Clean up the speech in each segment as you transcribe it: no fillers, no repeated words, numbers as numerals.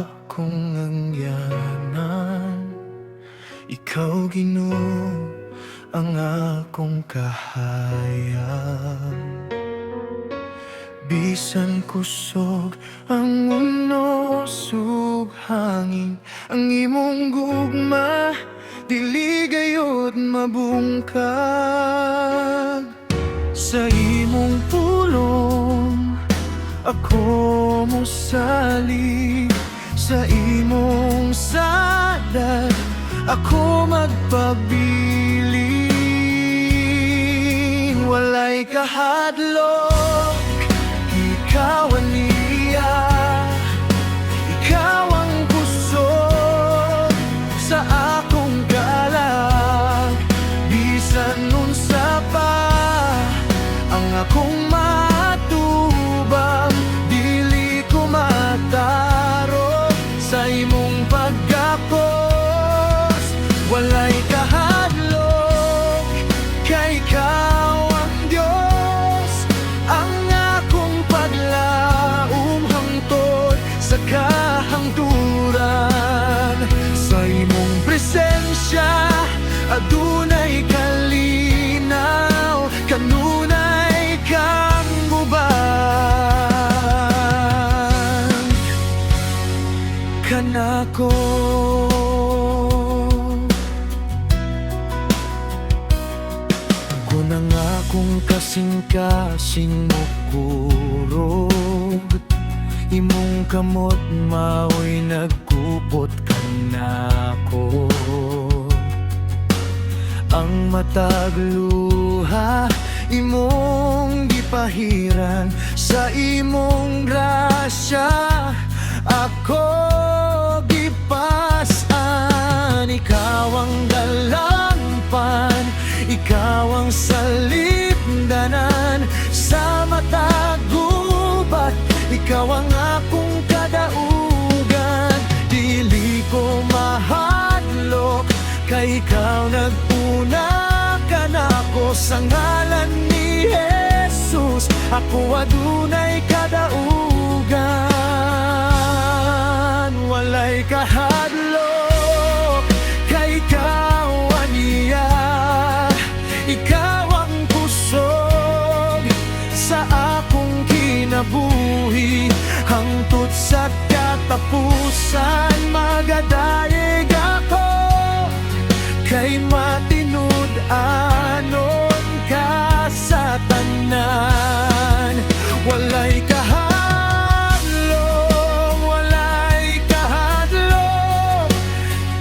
akong agyanan. Ikaw, Ginoo, ang akong kahayag. Bisan kusog ang unos ug hangin, ang imong gugma dili gayod mabungkag. Sa imong pulong ako mosalig. Sa imong saad ako magpabilin. Walay kahadlok, ikaw aniya. Ikaw ang kusog sa akong kalag. Bisan unsa pa ang akong matubang, dili ko matarok sa imong paggapos. Walay kahadlok, kay ikaw ang Diyos, ang akong paglaom hangtod sa kahangturan. Sa imong presensya adunay kalinaw, kanunay kang uban kanako. Kung ang akong kasing-kasing mokurog, imong kamot mao'y nagkupot kanako. Ang matag luha imong gipahiran. Sa imong grasya ako gipas-an. Ikaw ang dalampan, ikaw ang salipdanan sa matag gubat. Ikaw ang akong kadaugan. Dili ko mahadlok, kay ikaw nag-una kanako. Sa ngalan ni Jesus, ako adunay kadaugan. Walay kahadlok, kay ikaw aniya. Ikaw ang kusog sa akong kinabuhi. Hangtod sa katapusan magadayeg ako, kay matinud-anon ka sa tanan. Walay kahadlok, walay kahadlok,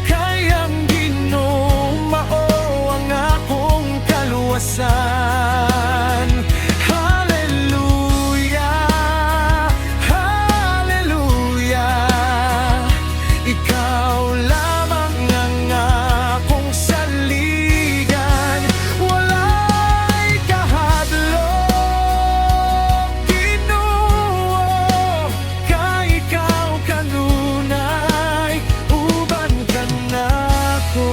kay ang Ginoo mao ang akong kaluwasan. Hallelujah, hallelujah. Ikaw lamang ang akong saligan. Walay kahadlok, Ginoo, kay ikaw kanunay uban kanako.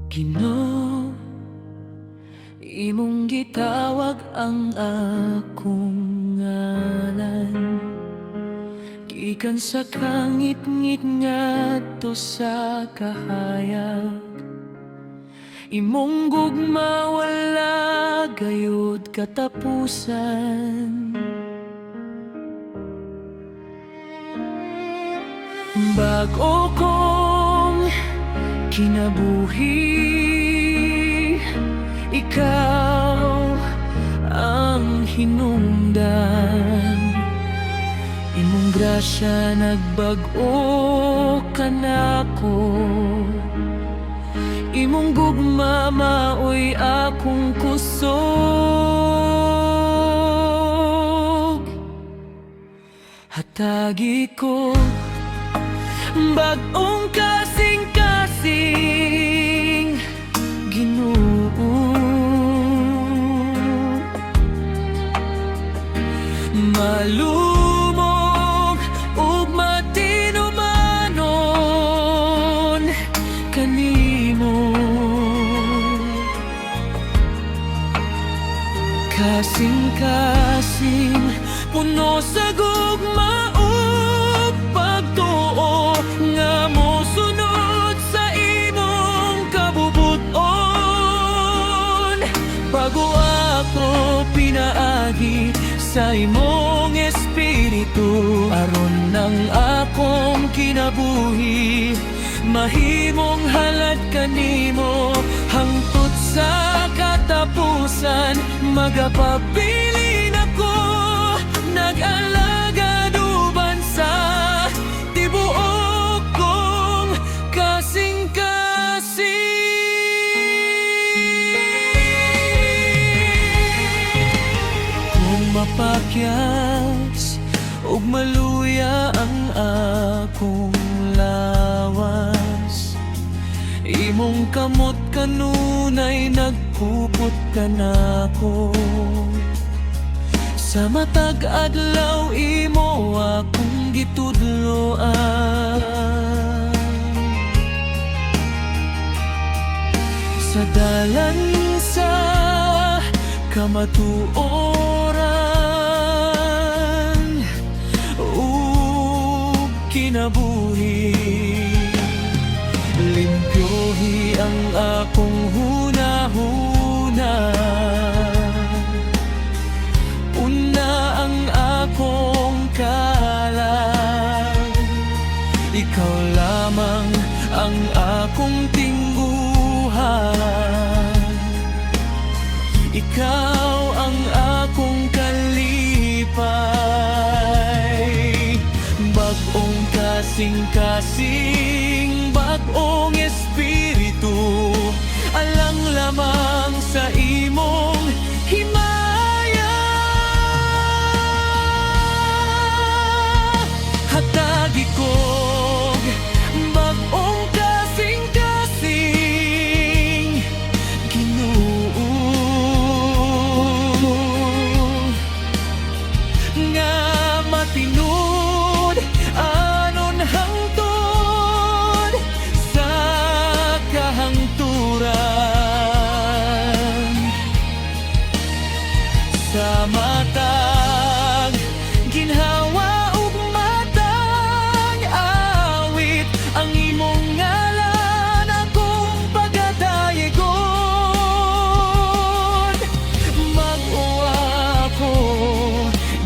Ginoo, imong gitawag ang akong ngalan gikan sa kangitngit ngadto sa kahayag. Imong gugma wala gayud katapusan. Bag-o kong kinabuhi, ikaw ang hinungdan. Imong grasya nagbag-o kanako. Imong gugma maoy akong kusog. Hatagi ko bag-ong kasing-kasing, Ginoo, malumog ug matinumanon kanimo. Kasing-kasing, puno sa gugma ug pagtuo nga mosunod sa imong kabubut-on. Bag-oa ako pinaagi sa imong espiritu, aron ang akong kinabuhi mahimong halad kanimo hangtod sa katapusan. Magapabilin ako nag-alagad uban sa tibuok kong kasing-kasing. Kung mapakyas ug maluya ang akong lawas, imong kamot kanunay nagpupot kanako. Sa matag adlaw imo akong gitudloan. Sa dalan sa kamatuoran ug kinabuhi. Limpyohi ang akong hunahuna, Pun-a ang akong kalag. Ikaw lamang ang akong tingguhan, ikaw ang akong kalipay. Bag-ong kasing-kasing, bag-ong espiritu, alang lamang sa imong himaya. Hatagi kog bag-ong kasing-kasing, Ginoo, nga matinud-anon hangtod sa kahangturan. Sa matag ginhawa ug matag awit, ang imong ngalan akong pagadayegon. Mag-uwa ako,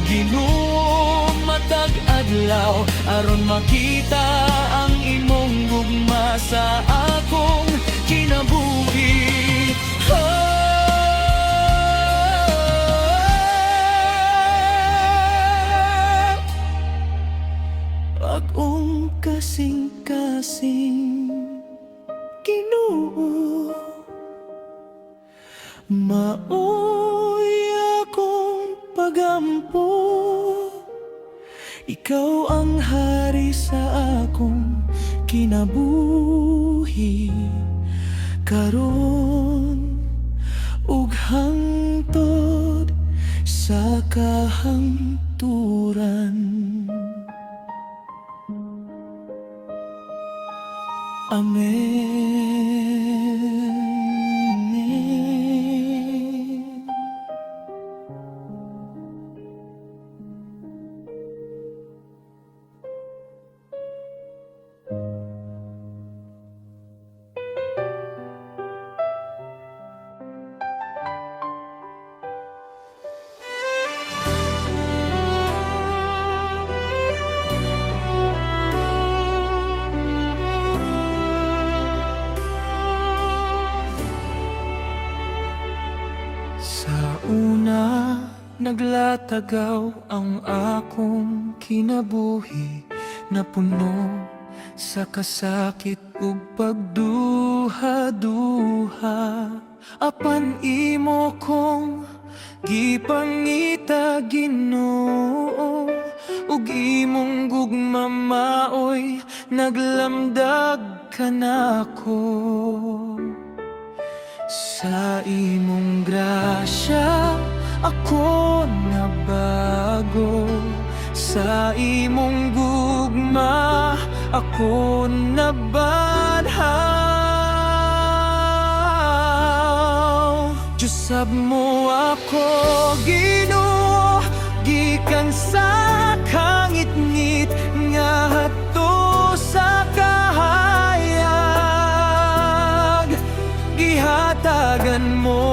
Ginoo, matag adlaw, aron makita ang imong gugma sa akong kinabuhi. Oh! Bag-ong kasing-kasing, Ginoo, mao'y akong pagampo. Ikaw ang hari sa akong kinabuhi karon ug hangtod sa kahangturan. Amen. Sa una naglatagaw ang akong kinabuhi, napuno sa kasakit ug pagduha-duha. Apan imo kong gipangita, Ginoo. Ug imong gugma maoy naglamdag kanako. Sa imong grasya ako nabago. Sa imong gugma ako nabanhaw. Diyos, mo ako, Ginoo, gikan sa kangitngit ngadto sa kahayag. Gihatagan mo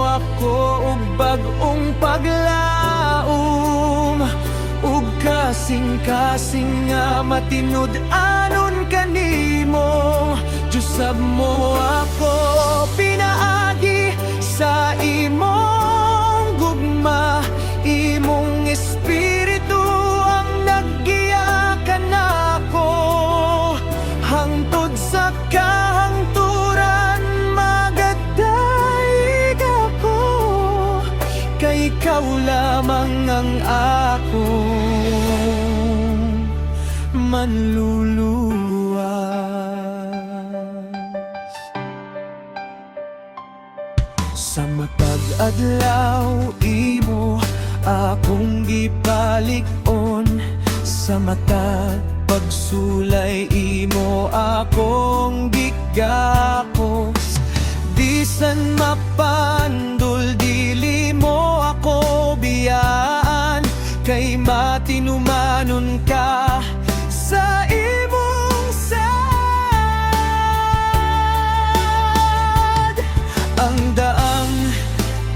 ako og bag-ong paglaom ug kasing-kasing nga matinud-anon kanimo. Diyos, mo ako pinaagi sa imong gugma. Imong espiritu ang naggiya kanako. Hangtod sa kahangturan magadayeg ako, kay ikaw lamang ang akong manluluwas. Sa matag adlaw imo akong gipalig-on. Sa matag pagsulay imo akong gigakos. Bisan mapandol, dili mo ako biyaan, kay matinumanon ka sa imong saad. Ang daang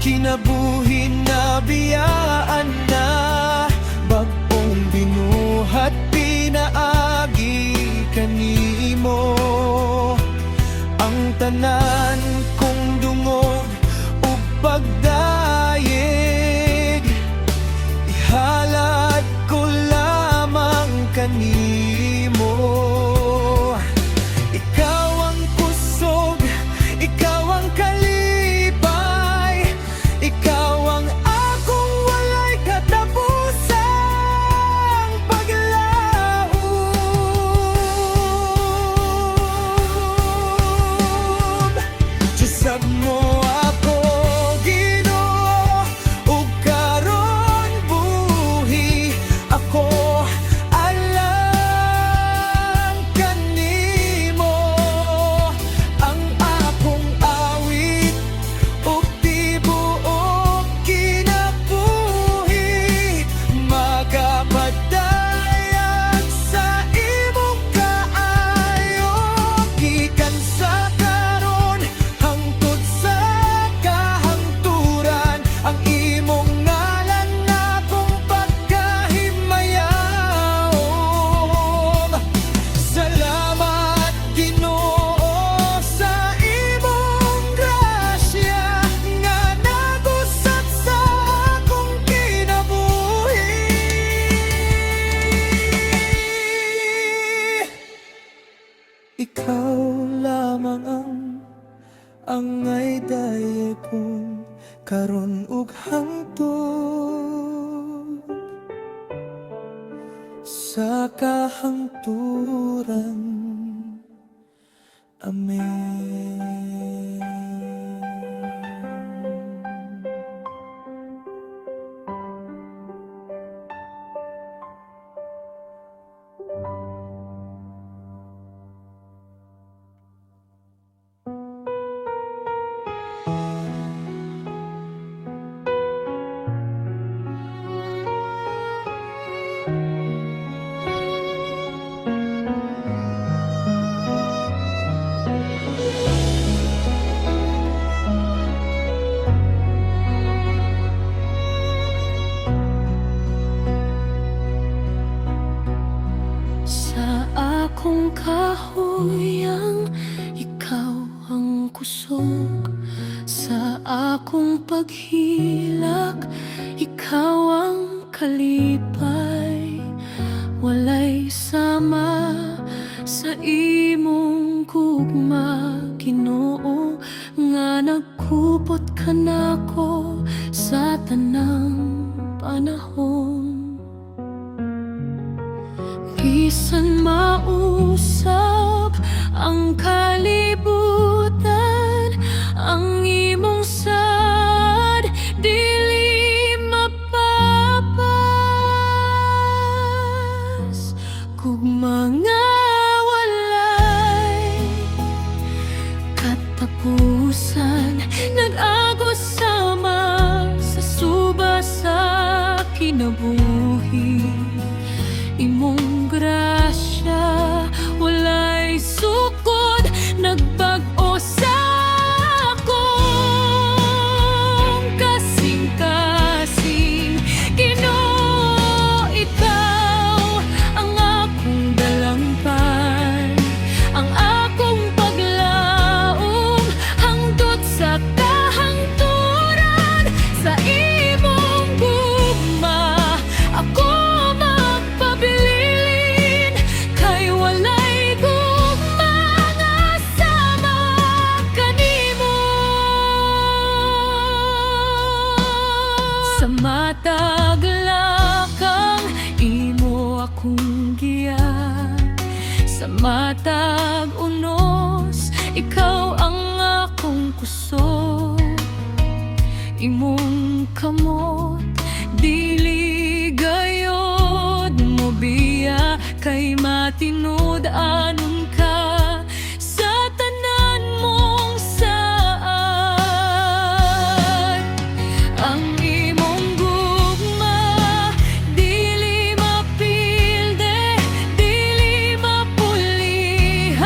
kinabuhi na biyaan na, bag-ong binuhat pinaagi kanimo. Ang tanan kong dungog ug pagdayeg, ihalad ko lamang kanimo. Ikaw ang kusog, ikaw ang kalipay, ikaw ang akong walay katapusang paglaom. Diyos, mo ako, Ginoo, ug karon buhi ako alang kanimo. Ang akong awit ug tibuok kinabuhi magapadayag sa imong kaayo, gikan sa karon hangtod sa kahangturan. Ang imong ngalan akong pagkahimayaon. Salamat, Ginoo, sa imong grasya nga nagusab sa akong kinabuhi. Ikaw lamang ang angay dayegon karon ug hangtod sa kahangturan. Amen. Sa akong kahuyang, ikaw ang kusog. Sa akong paghilak, ikaw ang kalipay. Walay sama sa imong gugma, Ginoo, nga nagkupot kanako sa tanang panahon. Bisan mausab ang kalibutan, ang imong saad dili mapapas. Gugma nga walay katapusan, nag-agos sama sa suba sa kinabuhi. Imong grasya walay sukod, nagbag-o sa akong kasing-kasing. Ginoo, ikaw ang akong dalangpan, ang akong paglaom hangtod sa kahangturan. Sa imong gugma ako magpabilin, kay walay gugma nga sama kanimo. Sa matag lakang, imo akong giya. Sa matag unos, ikaw ang akong kusog. Imong kamot dili gayod mobiya, kay matinud-anon ka sa tanan mong saad. Ang imong gugma dili mapilde, dili mapulihan,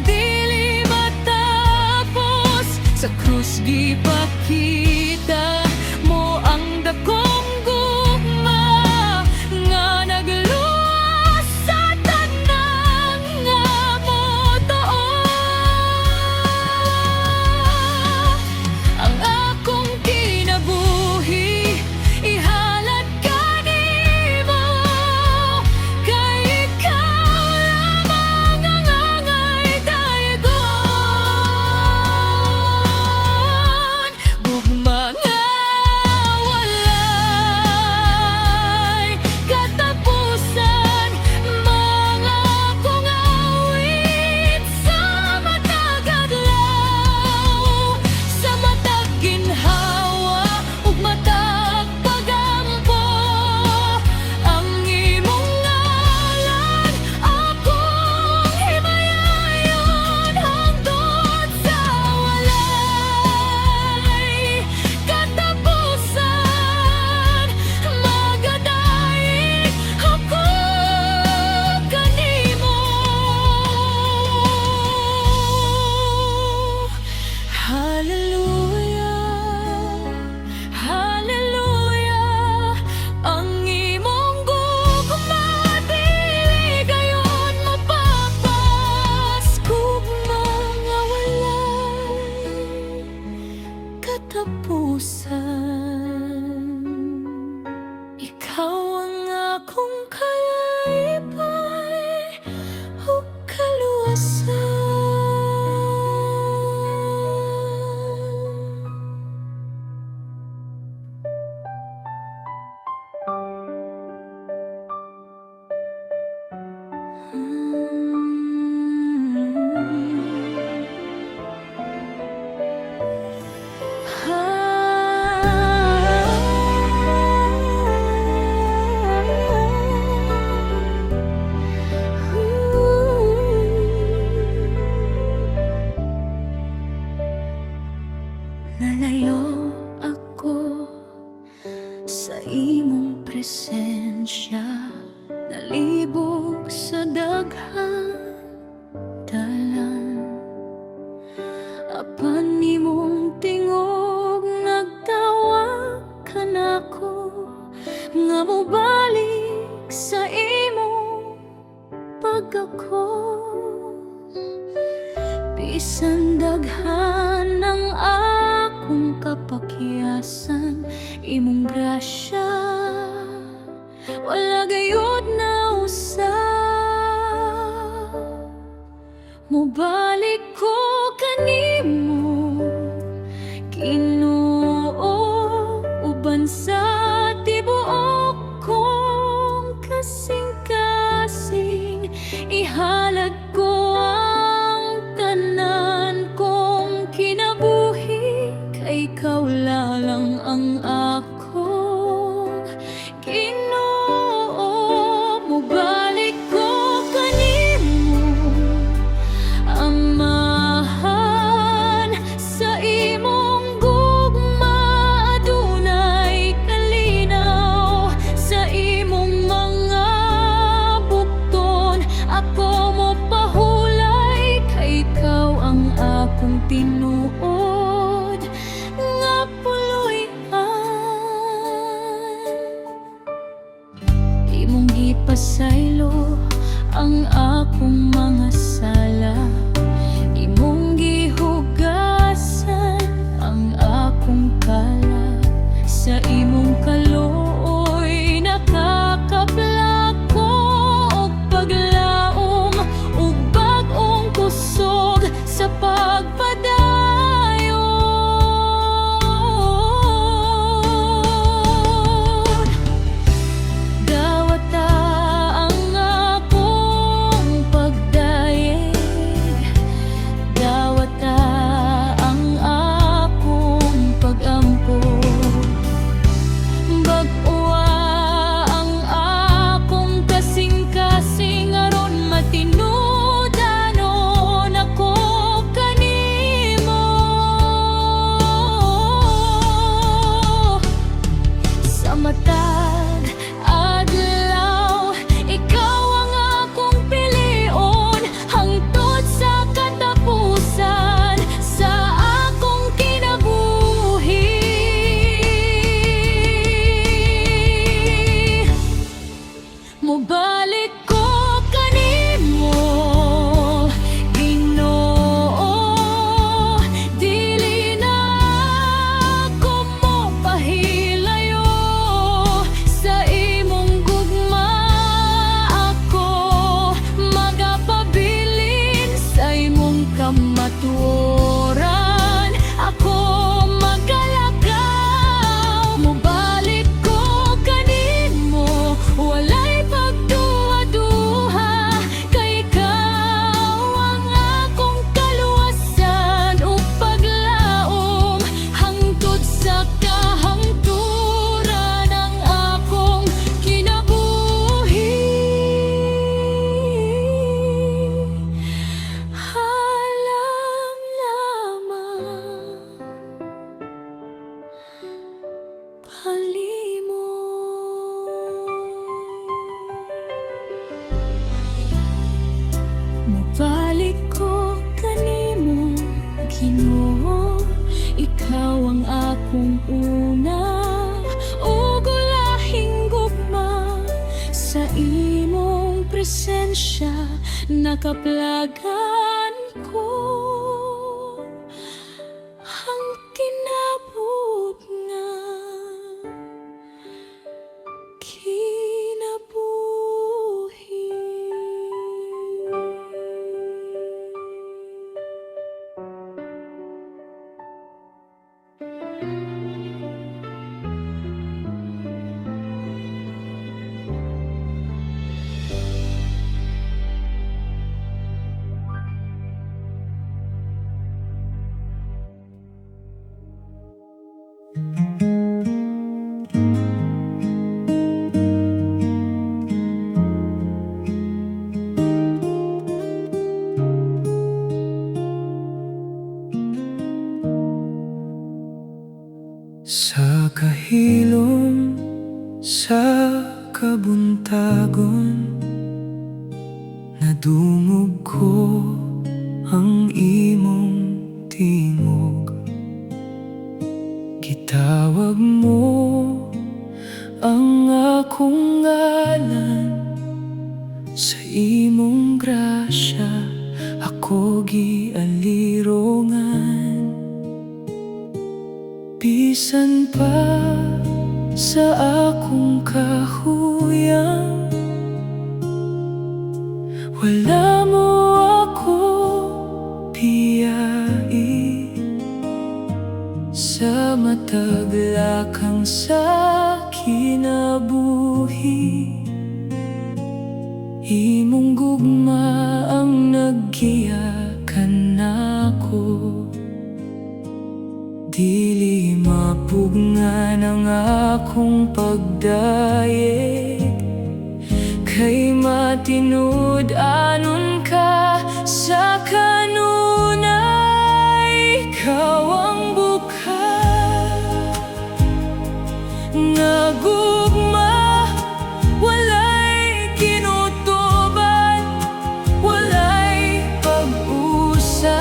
dili matapos. Sa krus gipakita mo ang dakong gugma nga nagluwas sa tanan nga motoo. Ang akong kinabuhi ihalad kanimo, kay ikaw lamang ang angay daygon. Gugma nga walay katapusan, mga akong awit sa matag adlaw, sa matag ginhawa ug matag pagampo. Ang imong ngalan akong himayayon hangtod sa walay katapusan. Magadaig ako kanimo. Hallelujah, hallelujah. Ang imong gugma dili gayod mapapas. Gugma nga walay katapusan. Ikaw ang akong kalipay ug kaluwasan. Nalayo ako sa imong presensya, nalibog sa daghang dalan. Apan imong tingog nagtawag kanako nga mobalik sa imong pagakos. Bisan daghan ang akong kapakyasan, imong grasya wala gayud nausab. Mobalik ko kanimo, Ginoo, uban sa tibuok kong kasing-kasing. Tinuod nga puloy-an. Imong gipasaylo ang akong mga sala, imong gihugasan ang akong kala. Sa imong kaluoy nakakaplak ko og paglaom ug bag-ong kusog sa pagpadayon. Dawata ang akong pagdayeg, dawata ang akong pagampo. Bag-oa ang akong kasing-kasing aron matinud-anon ako kanimo. Sa matag adlaw, ikaw ang akong pilion hangtod sa katapusan sa akong kinabuhi. Mobalik ko kanimo, Ginoo. Dili na ako mopahilayo. Sa imong gugma ako magapabilin, sa imong kamatuoran ako magalakaw. Mobalik ko kanimo, walay pagduha-duha, kay ikaw ang akong kaluwasan ug paglaom hangtod sa kahangturan ng akong kinabuhi. Alang lamang palimon. Mobalik ko kanimo, Ginoo. Ikaw ang akong una ug ulahing gugma. Sa imong presensya nakaplagan ko ang kinabot nga kinabuhi. Sa kahilom sa kabuntagon, nadungog ko ang imong tingog. Gitawag mo ang akong ngalan. Sa imong grasya ako gialirongan. Bisan pa sa akong kahuyang, wala mo ako biyai. Sa matag lakang sa kinabuhi, imong gugma ang naggiya kanako. Dili mapugngan ang akong pagdayeg, kay matinud-anon ka sa kanunay. Ikaw ang bukal nga gugma, walay kinutuban, walay pag-usap.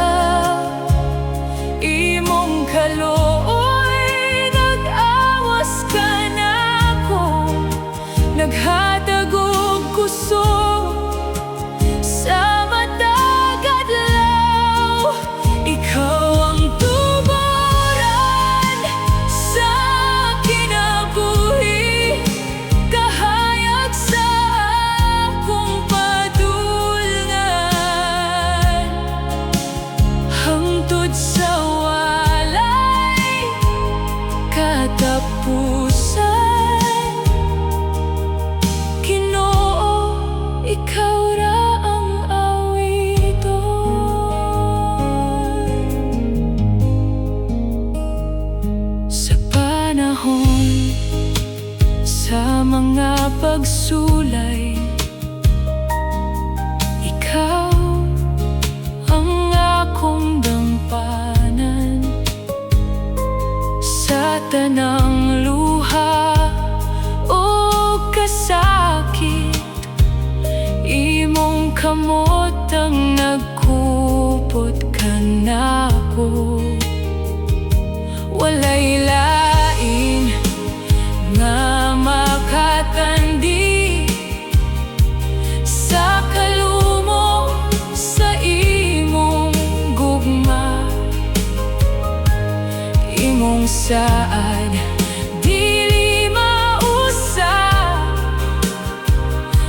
Naghatag og kusog sa matag adlaw. Ikaw ang tuboran sa kinabuhi, kahayag sa akong padulngan, hangtod sa walay katapusan. Ginoo, ikaw ra ang awiton. Sa panahon sa mga pagsulay, ikaw ang akong dampanan. Sa tanang luha o kasakit, imong kamot ang nagkupot kanako. Walay lain nga makatandi sa kalumo sa imong gugma. Imong saad dili mausab.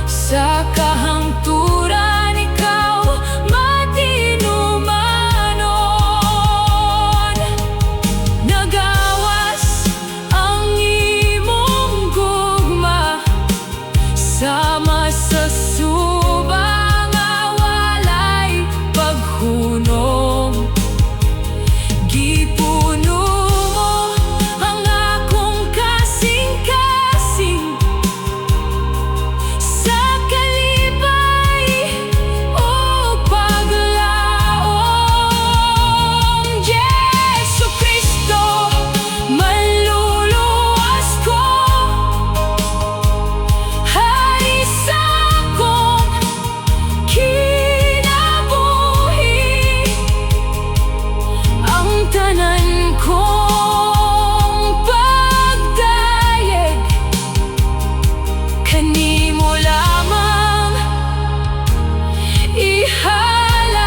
Sa kahangturan, ikaw matinumanon. Nagawas ang imong gugma sama sa suba nga walay paghunong. Gipuno mo ang akong kasing-kasing sa kalipay ug paglaom. Jesu Kristo, manluluwas ko, hari sa akong kinabuhi. Ang tanan kong pagdayeg kanimo lamang ihalad.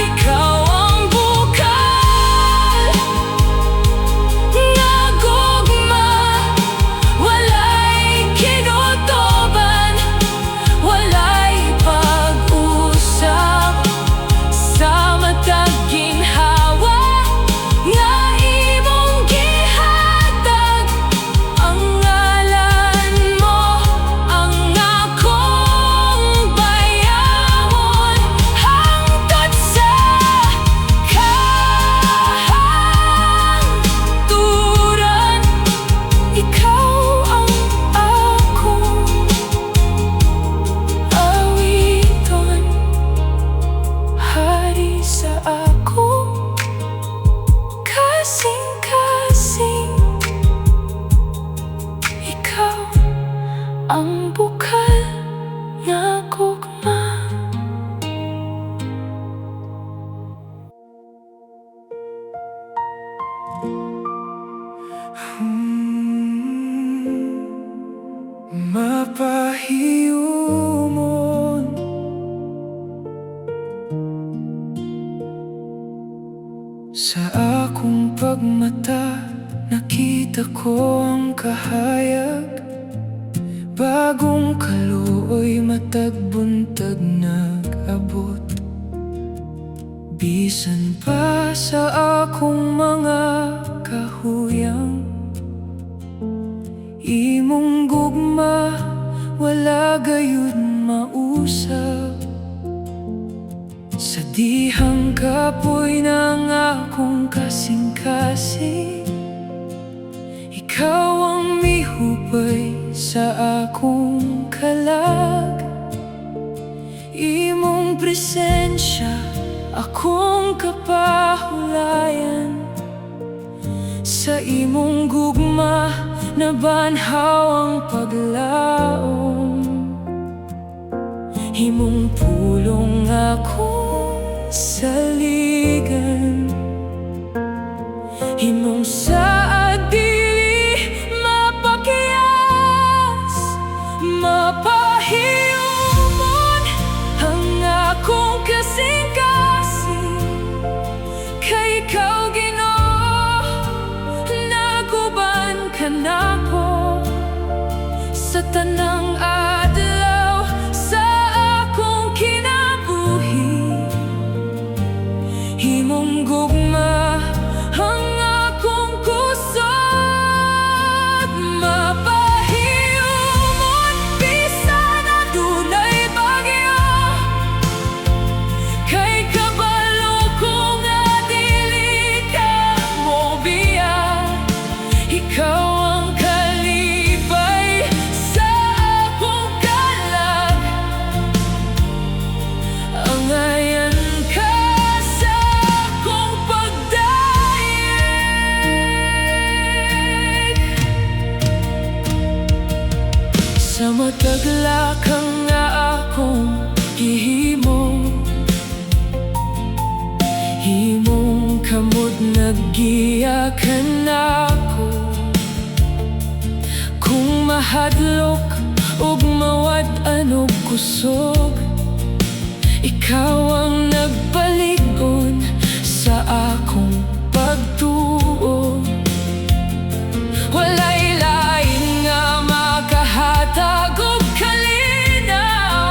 Ikaw ang bukal nga gugma, walay kinutoban, walay pag-usap. Sa matag ginhawa nga imong gihatag, ang ngalan mo ang akong bayawon hangtod sa kahangturan. Ikaw ang akong awiton, hari sa akong kasing-kasing. Ikaw ang bukal nga gugma. Mapahiyumon sa akong pagmata, nakita ko ang kahayag. Bagong kaluoy matag buntag nag-abot. Bisan pa sa akong mga kahuyang, imong gugma wala gayud mausab. Sa dihang kapoy ng akong kasing-kasing, ikaw ang mihupay sa akong kalag. Imong presensya akong kapahulayan. Sa imong gugma nabanhaw ang paglaom. Imong pulong akong saligan. Imong saad dili mapakyas. nako sa tanang adlaw sa akong kinabuhi. Imong gugma ang akong kusog. Mapahiumon bisan adunay bagyo, kay kabalo ko nga dili ka mobiya. Ikaw ang kalipay sa akong kalag. Angayan ka sa akong pagdayeg. Sa matag lakang nga akong gihimo, imong kamot naggiya kanako. Kung mahadlok ug mawad-an og kusog, ikaw ang nagpalig-on sa akong pagtuo. Walay lain nga makahatag og kalinaw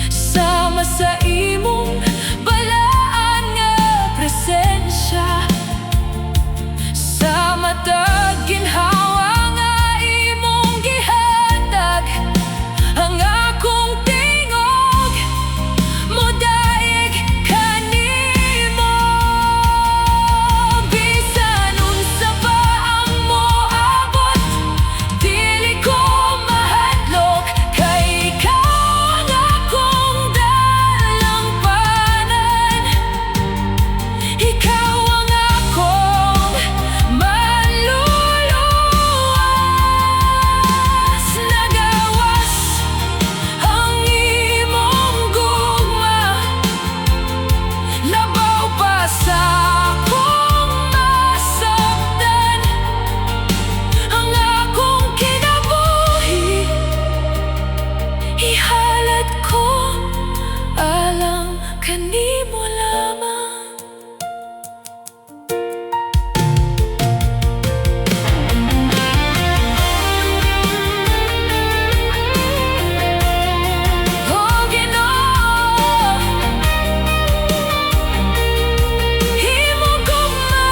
sama sa imong balaan nga presensya, sa matag ginhawa nga imong gihatag. Ang akong tingog modayeg kanimo. Bisan unsa pa ang moabot, dili ko mahadlok, kay ikaw ang akong dalangpanan. Ikaw ang akong manluluwas. Nagawas ang imong gugma, labaw pa sa akong masabtan. Ang akong kinabuhi ihalad ko alang kanimo lamang. Oh Ginoo, imong gugma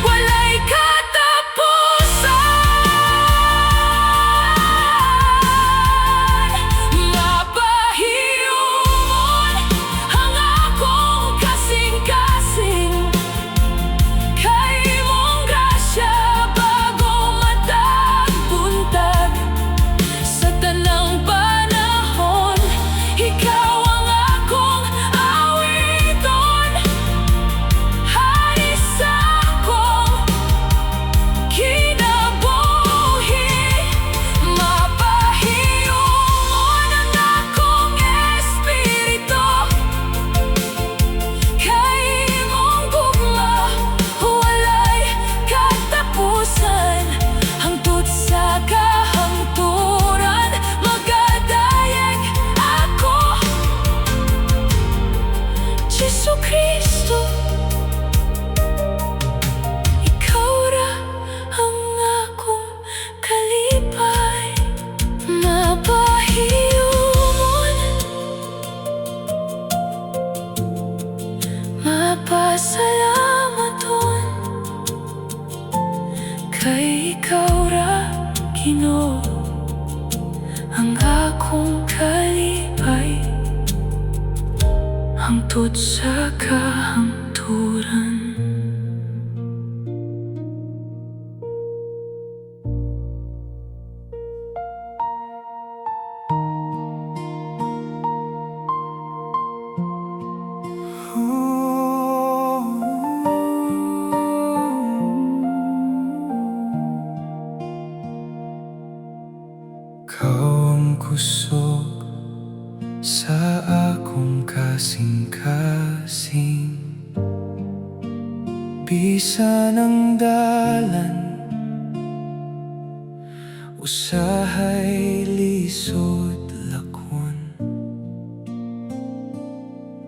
walay katapusan. Mapahiumon ang akong kasing-kasing, kay imong grasya bago matag buntag. Sa tanang panahon, ikaw ang akong awiton, hari sa akong kinabuhi. Mapahiumon ang akong espiritu, kay imong gugma walay katapusan. Hangtod sa kahangturan, magadayeg ako. Jesu Kristo, ikaw ra ang akong kalipay. Mapahiumon, mapasalamaton, kay ikaw ra, Ginoo, ang akong kalipay hangtod sa kahangturan. Ikaw ang kusog sa akong kasing-kasing. Bisan ang dalan usahay lisod lakwon,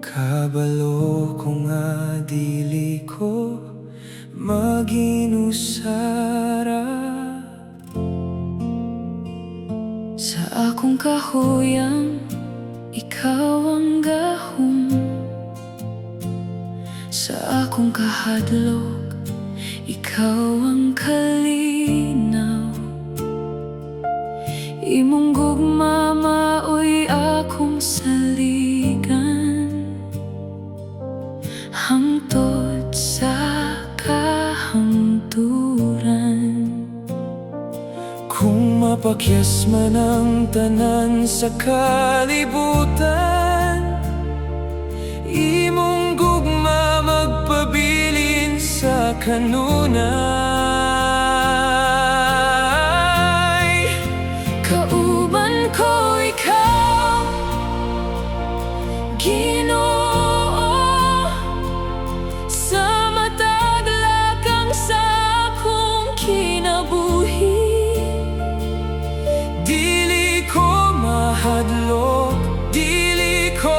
kabalo ko nga dili ko Maginusara. Sa akong kahuyang, ikaw ang gahom. Sa akong kahadlok, ikaw ang kalinaw. Imong gugma maoy akong saligan hangtod sa kahangturan. Kung mapakyas man ang tanan sa kalibutan, imong gugma magpabilin sa kanunay. Kauban ko ikaw, Ginoo, sa matag lakang sa akong kinabuhi. Dili ko mahadlok, dili ko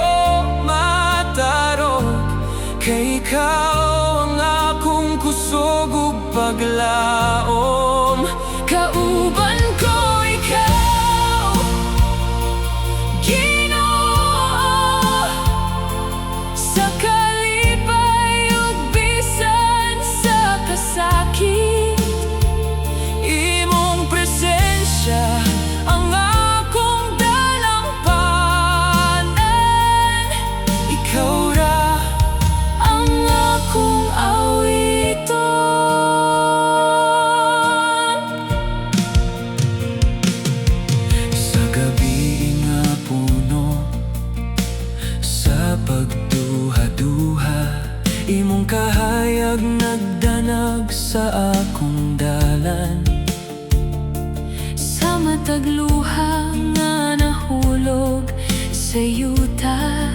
matarok, kay ikaw ang akong kusog ug paglaom. Kauban ko ikaw, Ginoo, sa kalipay ug bisan sa kasakit. Imong presensya ang akong dalampanan. Ikaw ra ang akong awiton. Sa gabi nga puno sa pagduha-duha, imong kahayag nagdanag sa akong dalan. Sa matag luha nga nahulog sa yuta,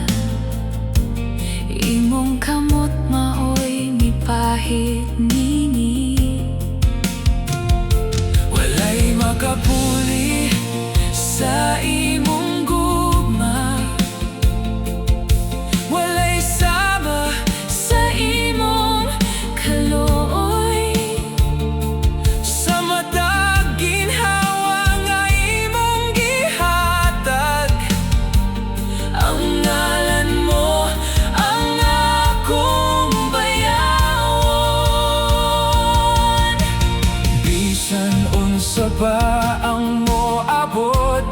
imong kamot maoy mipahit nini. Walay makapuli sa imong gugma, walay sama sa imong kaluoy. Sa matag ginhawa nga imong gihatag, ang ngalan mo ang akong bayawon. Bisan unsa pa ang moabot,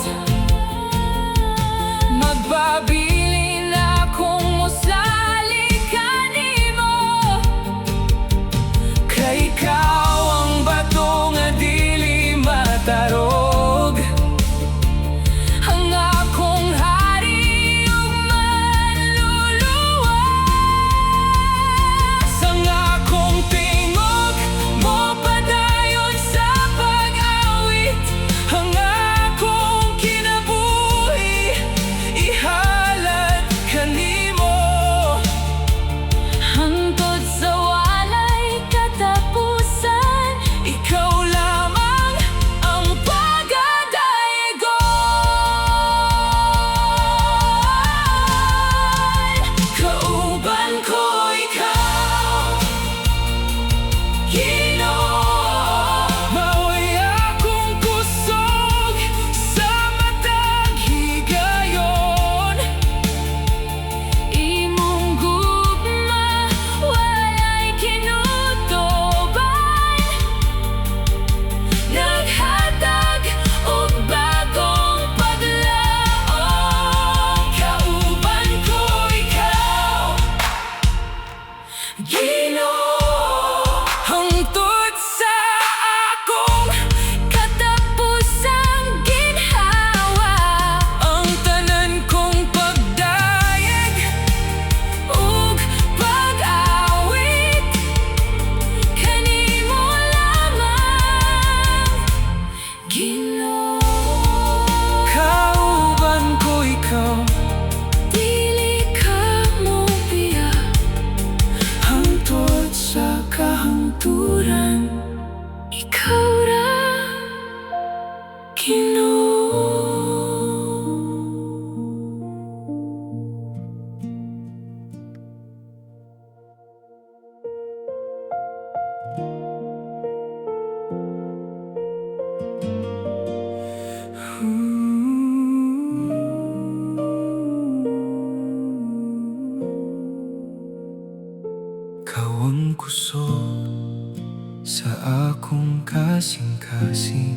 akong kasing-kasing.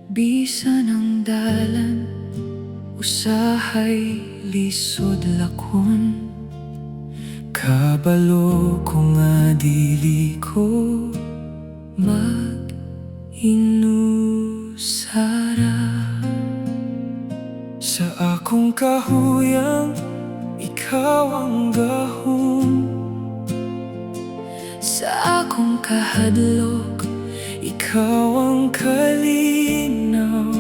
Bisan ang dalan usahay lisod lakon, Kabalo ko nga dili ko mag inusara. Sa akong kahuyang, ikaw ang gahom. Sa akong kahadlok, ikaw ang kalinaw.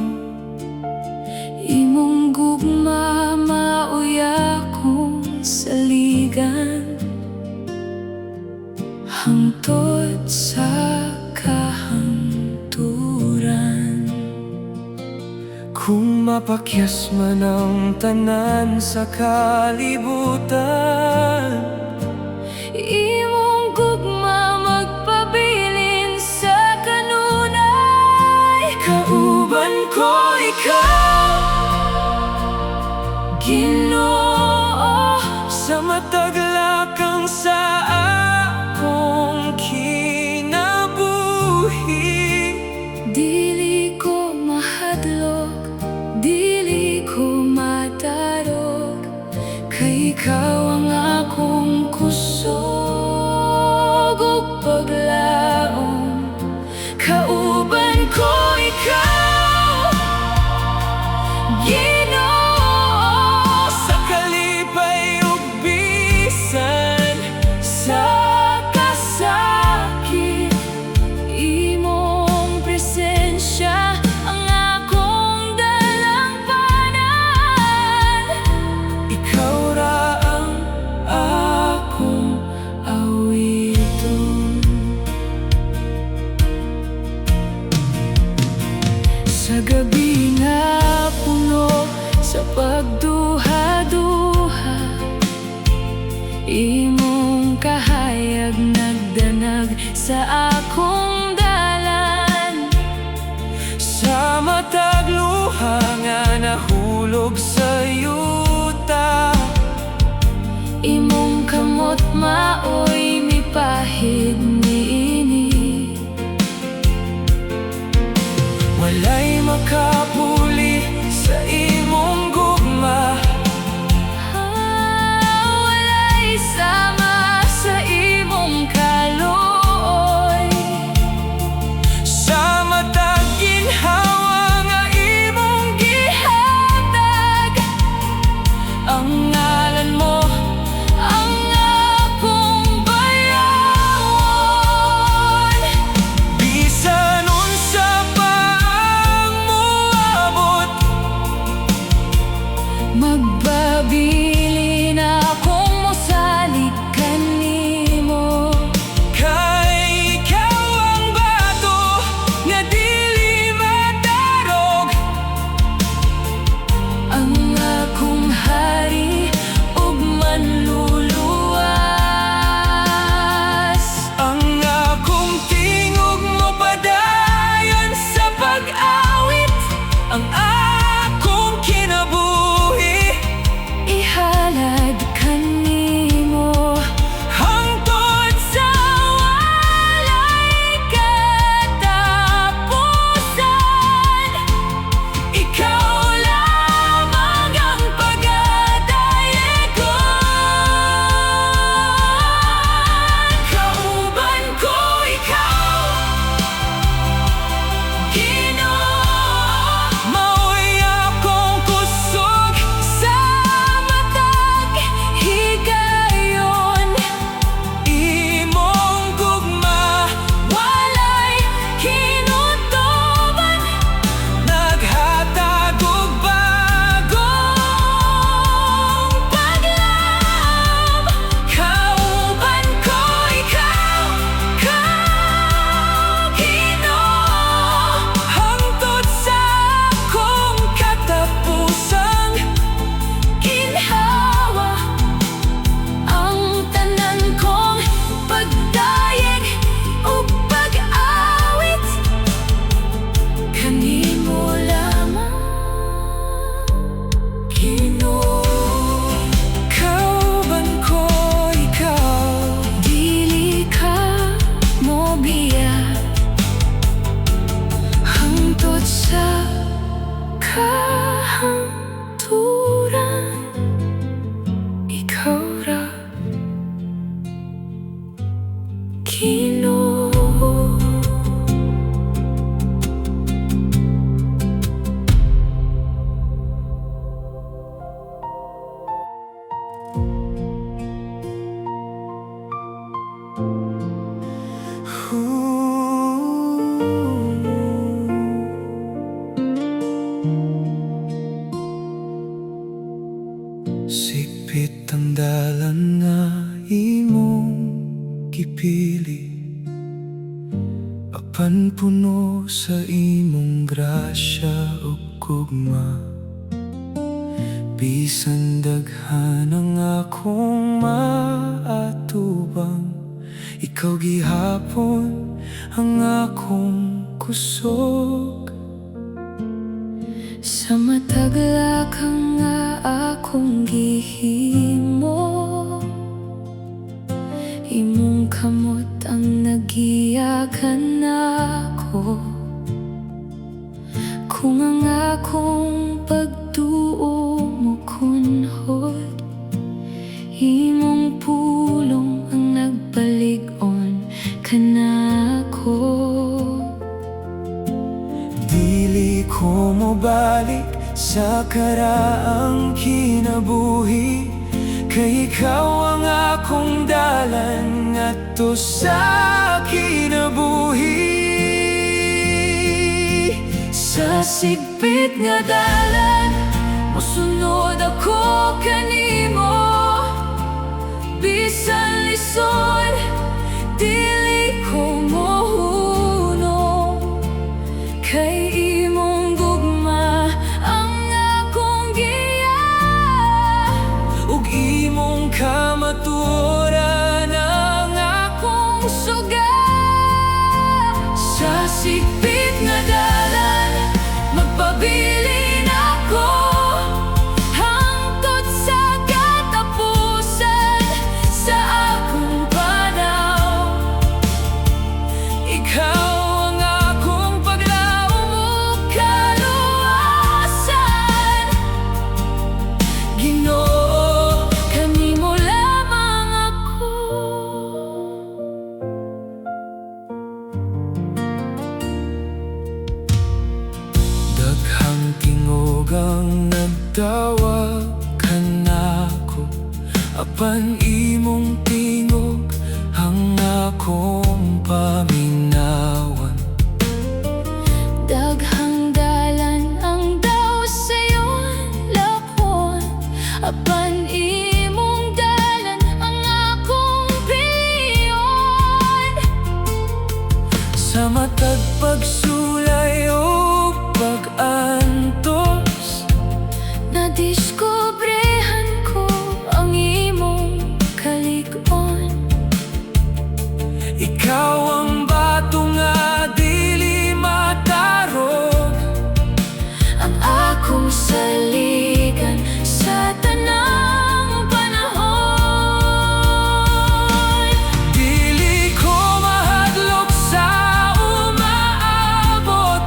Imong gugma mao'y akong saligan hangtod sa kahangturan. Kung mapakyas man ang tanan sa kalibutan, imong gugma magpabilin sa kanunay. Kauban ko ikaw, Ginoo, sa matag lakang sa akong kinabuhi. Dili ko mahadlok, dili ko matarok, kay ikaw ang akong kusog ug paglaom. Kauban ko ikaw, Ginoo, sa kalipay ug bisan sa kasakit, imong presensya ang akong dalangpanan. Ikaw ra ang akong awiton. Sa gabi nga puno sa pagduha-duha, imong kahayag nagdanag sa akong dalan. Sa matag luha nga nahulog sa yuta, imong kamot maoy mipahid niini. Walay makapuli sa imong gugma. Ah, walay sama sa imong kaluoy. Sa matag ginhawa nga imong gihatag, ang ngalan mo ang akong bayawon. Apan puno sa imong grasya ug gugma. Bisan daghan ang akong maatubang, ikaw gihapon ang akong kusog. Sa matag lakang nga akong gihimo, imong kamot ang nagiya kanako. Kung ang akong pagtuo mokunhod, imong pulong ang nagpalig-on kanako. Dili ko mobalik sa karaang kinabuhi, kay ikaw ang akong dalan ngadto sa kinabuhi. Sa sigpit nga dalan, mosunod ako kanimo. Bisan lisod, dili ko mohunong, kay imong gugma ang akong giya ug imong kamatuoran ang akong suga. Sa sigpit nga dalan, magpabilin ako hangtod sa katapusan sa akong panaw. Ikaw ang akong paglaom Ug kaluwasan. Ginoo. Kanimo lamang ako. Daghang tingog ang nagtawag kanako, apan imong tingog ang akong paminawan. Daghang dalan ang daw sayon lakon, apan imong dalan ang akong pilion. Sa matag pagsulay ug pag-antos, Nadiskubrehan ko ang imong kalig-on. Ikaw ang bato nga dili matarog, ang akong saligan sa tanang panahon. Dili ko mahadlok sa umaabot.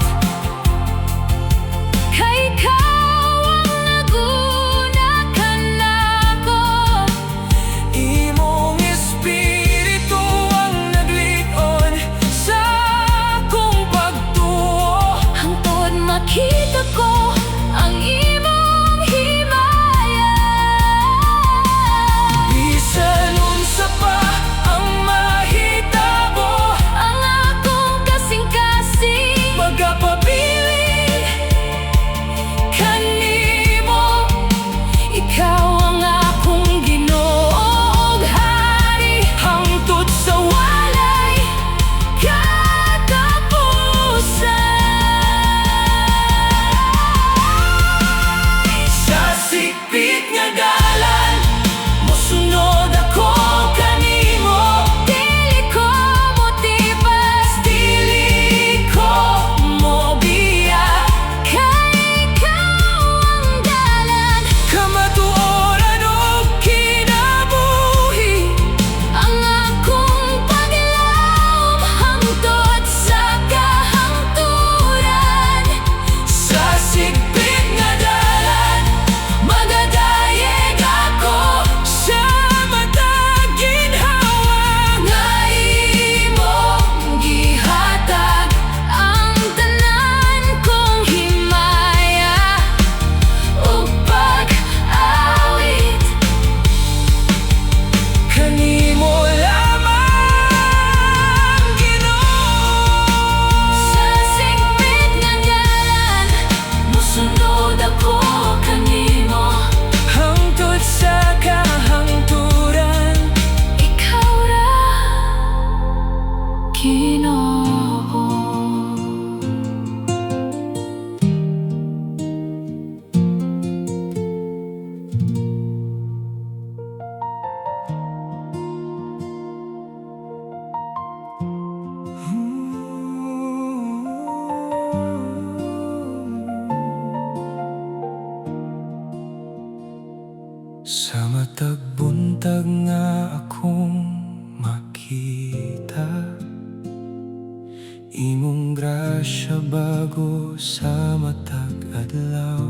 Imong grasya bago sa matag adlaw.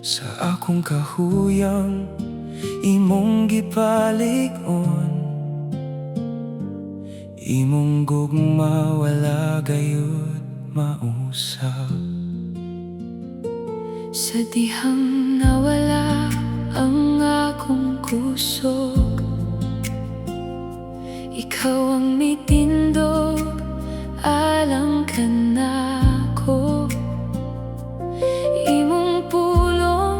Sa akong kahuyang, imong gipalig-on. Imong gugma wala gayud mausab. Sa dihang nawala ang akong kusog, ikaw ang mitindog alang kanako. Imong pulong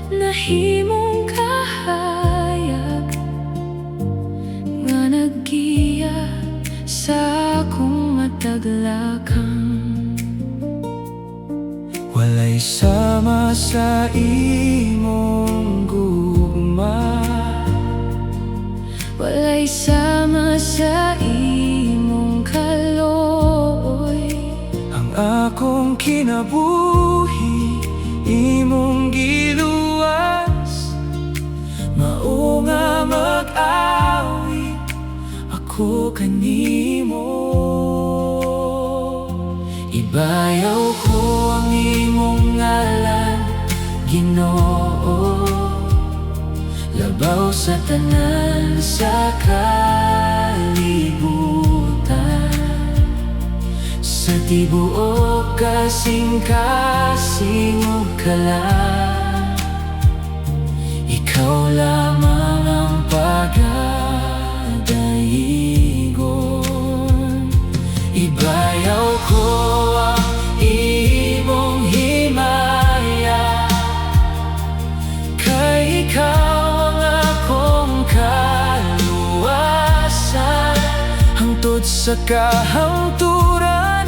nahimong kahayag nga naggiya sa akong matag lakang. Walay sama sa imong gugma. Walay sama sa imong kaluoy. Ang akong kinabuhi imong giluwas. Mao nga mag-awit ako kanimo. Ibayaw ko ang imong ngalan, Ginoo, labaw sa tanan sa kalibutan. Sa tibuok kasing-kasing ug kalag, ikaw lamang ang pagadayigon. Ibayaw ko ang imong himaya, kay ikaw ang akong kaluwasan. Hangtod sa kahangturan,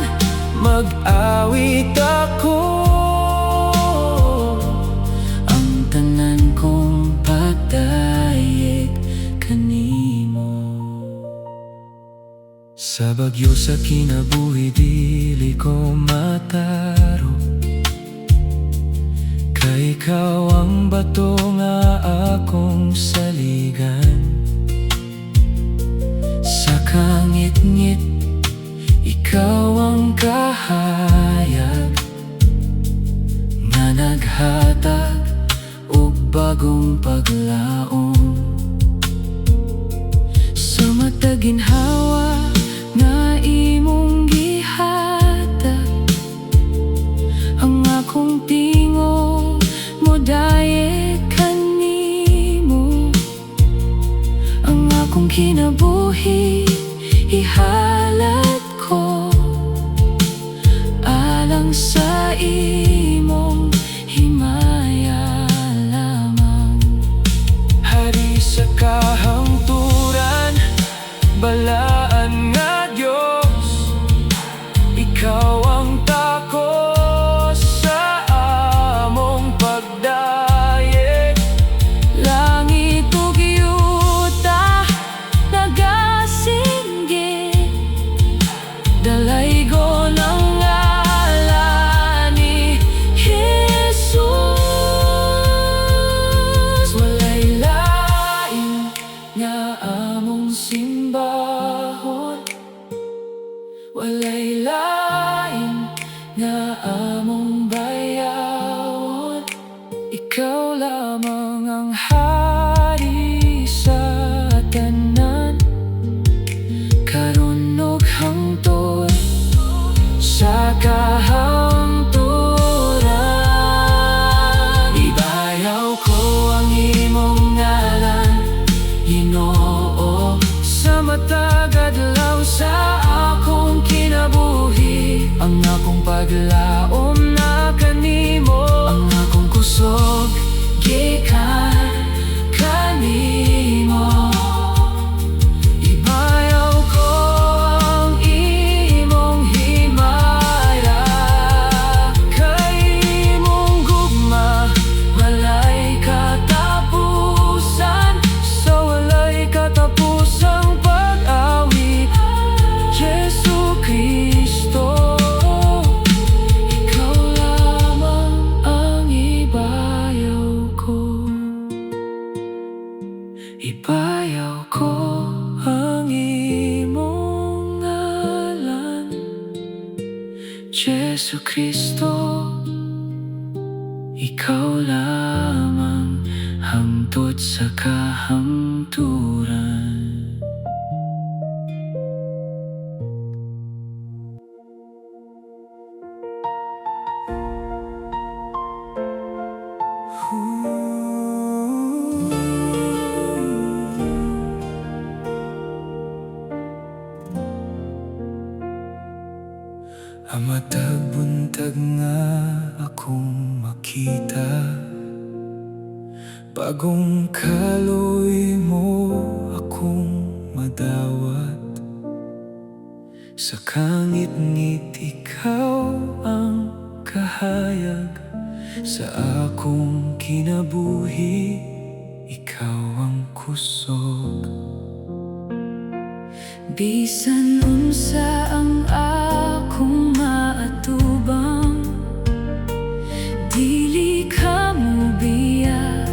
mag-awit ako. Ang tanan kong pagdayeg kanimo. Sa bagyo sa kinabuhi, dili ko matarok, kay ikaw ang bato nga akong saligan. Sa kangitngit, ikaw ang kahayag nga naghatag og bagong paglaom. Sa matag ginhawa nga imong gihatag, ang akong tingog modayeg kanimo. Ang akong kinabuhi ihalad ko alang sa imong himaya lamang. Hari sa kahangturan, balaan nga Diyos, ikaw ang takos sa among pagdayeg. Langit ug yuta nagasinggit, dalaygon ang ngalan ni Jesus. Walay lain nga among simbahon, walay lain nga among bayawon. Ikaw lamang ang hari sa tanan, karon ug hangtod sa kahangturan. Ibayaw ko ang imong ngalan, Ginoo, sa matag adlaw sa akong kinabuhi. Jesu Kristo, ikaw lamang hangtod sa kahangturan. Ang matag buntag nga akong makita, bagong kaloy mo akong madawat. Sa kangitngit ikaw ang kahayag, sa akong kinabuhi ikaw ang kusog. Bisan unsa ang akong maatubang, dili ka mobiya.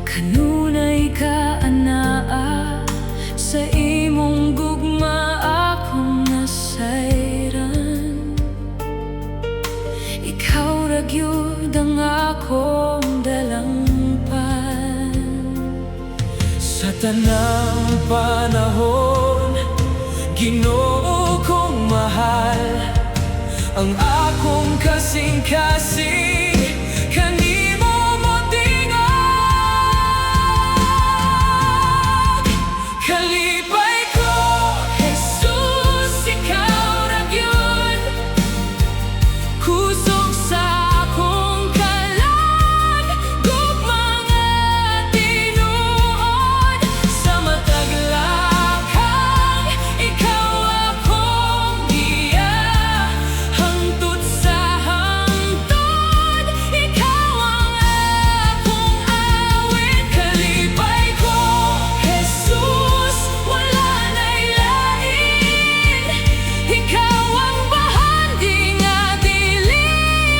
Kanunay ka anaa, sa imong gugma akong nasayran. Ikaw ra gyud ang akong dalangpan. Sa tanang panahon, Ginoo kong mahal, ang akong kasing-kasing kanimo motingog. Kalipay ko, Jesus, ikaw ra gyud, kusog sa akong kalag, gugma nga tinuod. Sa matag lakang, ikaw akong giya, hangtod sa hangtod, ikaw ang akong awit. Kalipay ko, Jesus, wala na'y lain. Ikaw ang bahandi nga dili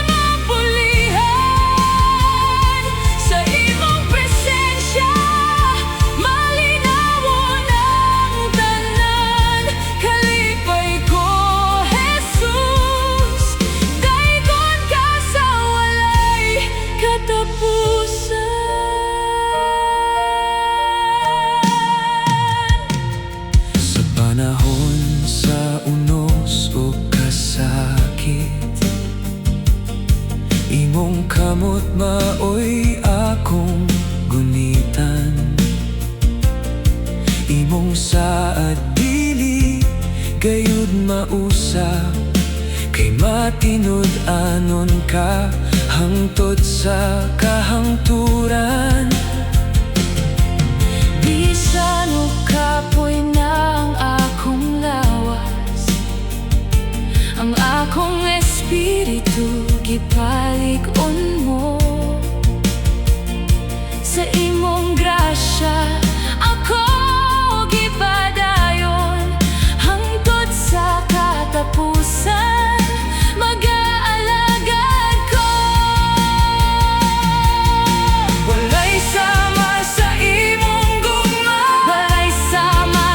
mapulihan. Sa imong presensya, malinawon ang tanan. Kalipay ko, Jesus, daygon ka sa walay katapusan. Sa panahon sa unos o kasakit, imong kamot maoy akong gunitan. Imong saad dili gayud mausap, kay matinud-anon ka hangtod sa kahangturan. Bisan kapoy na ang akong lawas, ang akong espiritu gipalig-on mo. Sa imong grasya ako gipadayon, hangtod sa katapusan mag-aalagad ko. Walay sama sa imong gugma. Walay sama.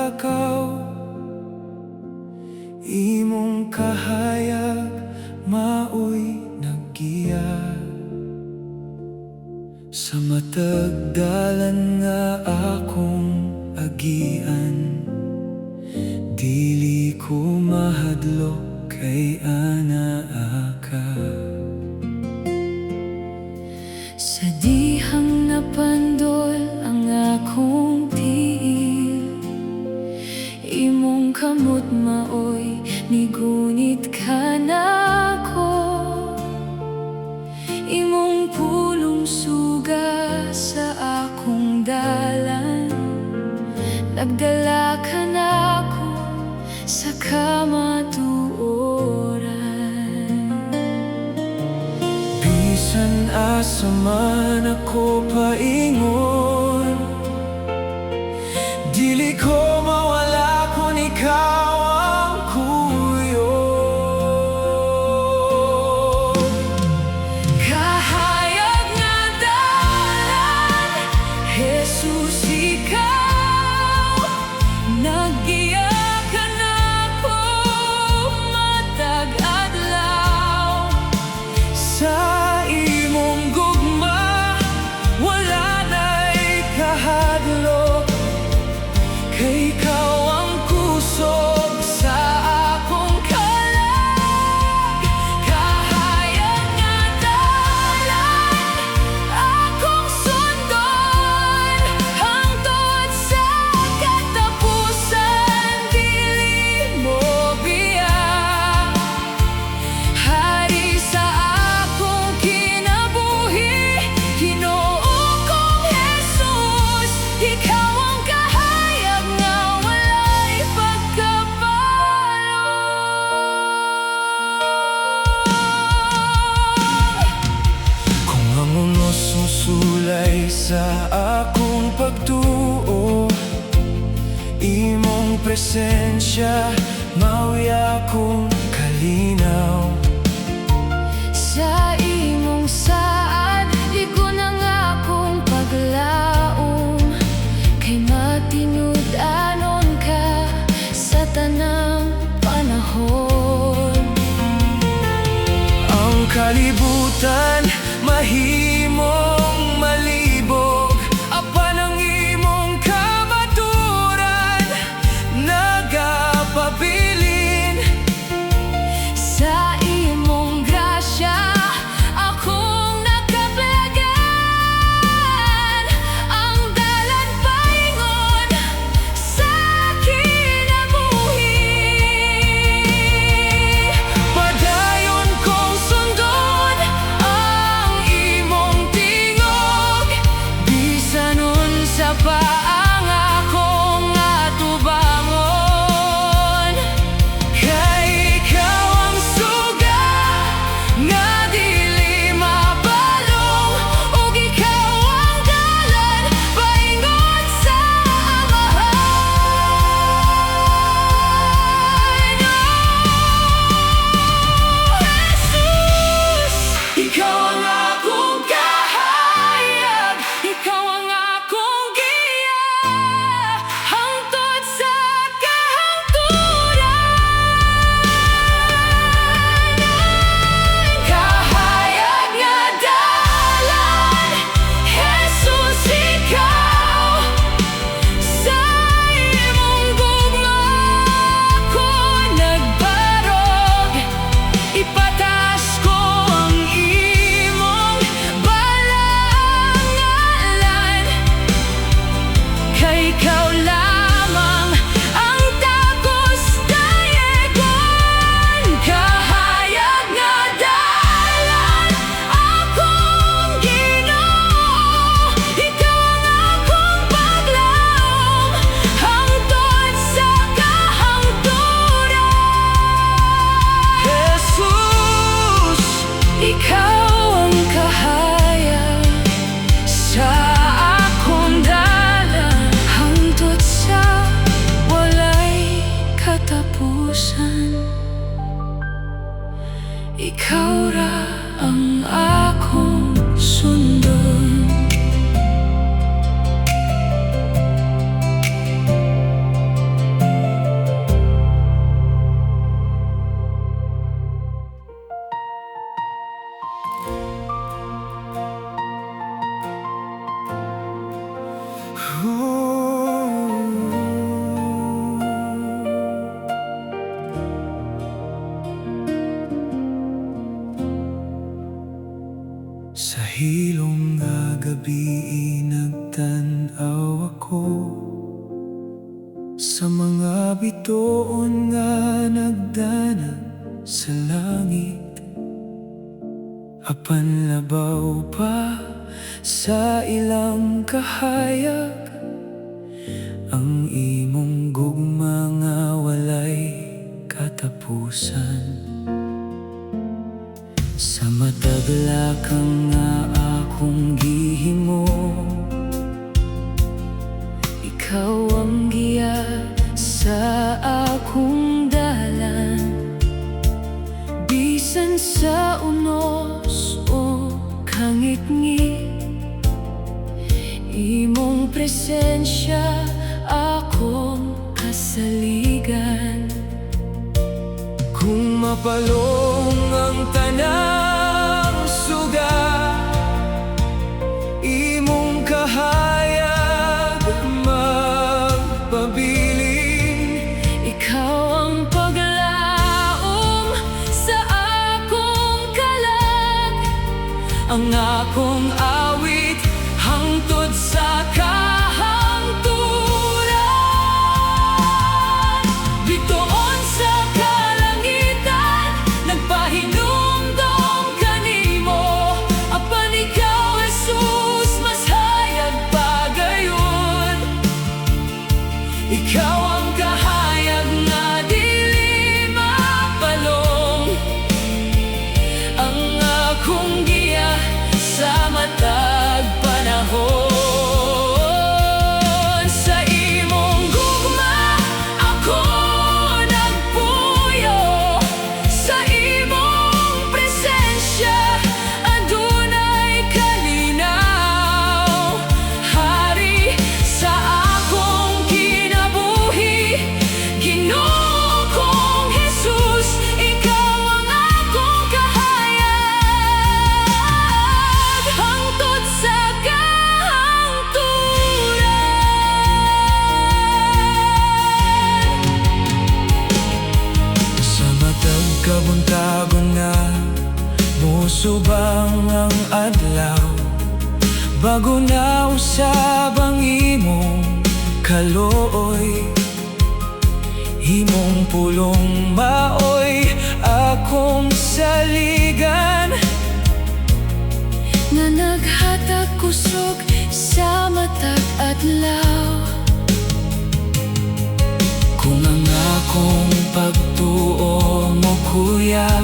lakaw. Imong kahayag maoy naggiya sa matag dalan nga akong agian. Dili ko mahadlok kay anaa ka. Sa dihang napandol ang akong tiil, imong kamot maoy nigunit kanako. Imong pulong suga sa akong dalan, nagdala kanako sa kamatuoran. Bisan asa man ako paingon, dili ko mawala kung ikaw ang kuyog. Kahayag nga dalan, Jesus, ikaw. Naggiya kanako matag adlaw. Sa imong gugma wala na'y kahadlok, kay ikaw ang kusog sa akong kalag. Kahayag nga dalan, akong sundon hangtod sa katapusan, dili mo biya. Hari sa akong kinabuhi, Ginoo kong Jesus, ikaw ang kahayag nga walay pagkapalong. Kung ang unos mosulay sa akong pagtuo, imong presensya mao'y akong kalinaw. Sa imong saad, ligon ang akong paglaom, kay matinud-anon ka sa tanang panahon. Ang kalibutan mahimong malibog, apan ang imong kamatuoran nagapabilin. Sa imong grasya akong nakaplagan, ang dalan paingon sa kinabuhi. Padayon kong sundon ang imong tingog, bisan unsa pa ang akong atubangon. Kay ikaw ang suga nga dili mapalong, ug ikaw ang dalan paingon sa Amahan. Oh, Jesus, ikaw ang akong kahayag, ikaw ang akong giya hangtod sa kahangturan. Kahayag nga dalan, Jesus, ikaw. Sa imong gugma ko nagbarog, ipataas ko ang imong balaang ngalan, kay ikaw lamang ang takos dayegon. Kahayag nga dalan, akong Ginoo, ikaw ang akong paglaom hangtod sa kahangturan. Jesus, ikaw ang kahayag sa akong dalan hangtod sa walay katapusan. Ikaw ra ang akong sundon. Sa hilom nga gabi, nagtan-aw ako sa mga bituon nga nagdanag sa langit. Apan labaw pa sa ilang kahayag ang imong gugma nga walay katapusan. Sa matag lakang nga akong gihimo, Ikaw ang giya sa akong dalan. Bisan sa unos o kangitngit, imong presensya akong kasaligan. Kung mapalong ang tanang suga, imong kahayag magpabilin. Ikaw ang paglaom sa akong kalag, ang akong awit hangtod sa kahangturan. Bituon sa kalangitan, nagpahinumdom kanimo. Apan ikaw, Jesus, mas hayag pa gayud. Ikaw ang kahayag nga dili mapalong, ang akong giya sa matag panahon. Sa imong gugma ako nagpuyo. Sa imong presensya adunay kalinaw. Hari sa akong kinabuhi, Ginoo kong Jesus, ikaw ang akong kahayag hangtod sa kahangturan. Sa matag kabuntagon nga musubang ang adlaw, bago na usab ang imong kaluoy. Imong pulong maoy akong saligan nga naghatag kusog sa matag adlaw. Kung ang akong pagtuo mokuyab,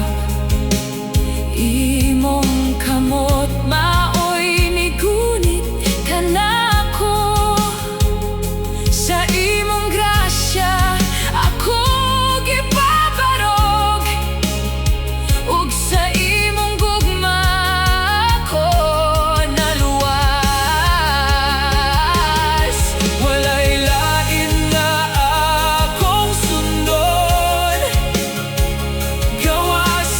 imong kamot maoy migunit kanako. Sa imong grasya ako gipabarog, ug sa imong gugma ako naluwas. Walay lain na akong sundon gawas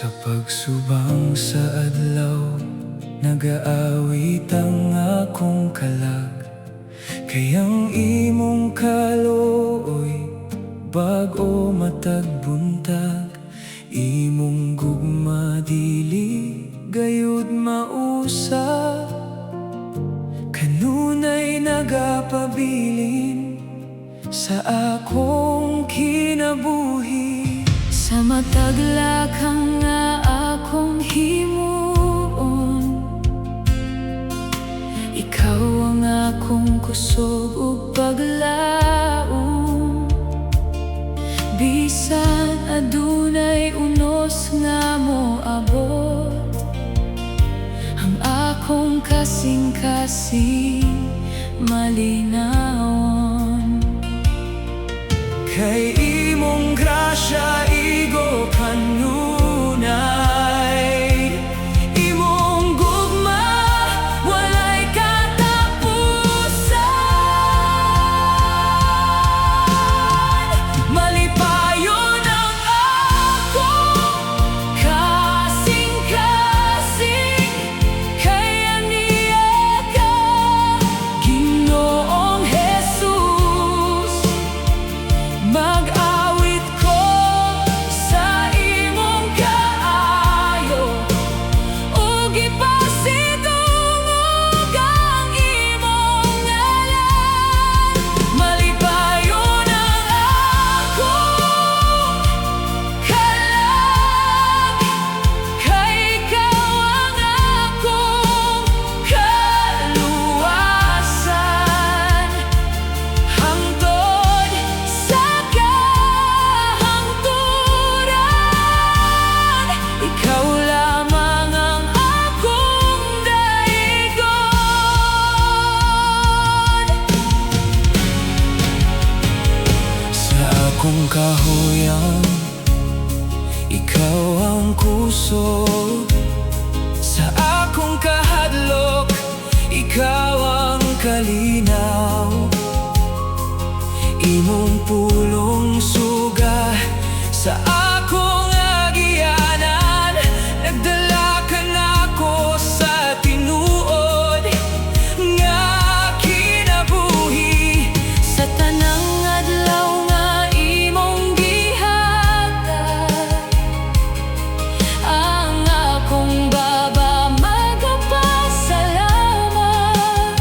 Sa pagsubang sa adlaw, nagaawit ang akong kalag, kay ang imong kaluoy bag-o matag buntag. Imong gugma dili gayud mausab, kanunay nagapabilin sa akong kinabuhi. Sa matag lakang nga akong himuon, ikaw ang akong kusog ug paglaom. Bisan adunay unos nga moabot, ang akong kasing-kasing malinawon. Kay imong grasya igo kanunay, imong gugma walay katapusan. Malipayon ang akong kasing-kasing, kay ania ka, Ginoong Jesus. Mag-awit ko sa imong kaayo ug ipasidungog ang imong ngalan. Malipayon ang akong kalag, kay ikaw ang akong kaluwasan hangtod sa kahangturan. Ikaw lamang ang akong daigon. Sa akong kahuyan, ikaw ang kusog. Sa akong kahadlok, ikaw ang kalinaw. Imong pulong suga sa akong agianan, nagdala kanako sa tinuod nga kinabuhi. Sa tanang adlaw nga imong gihatag, ang akong baba magapasalamat.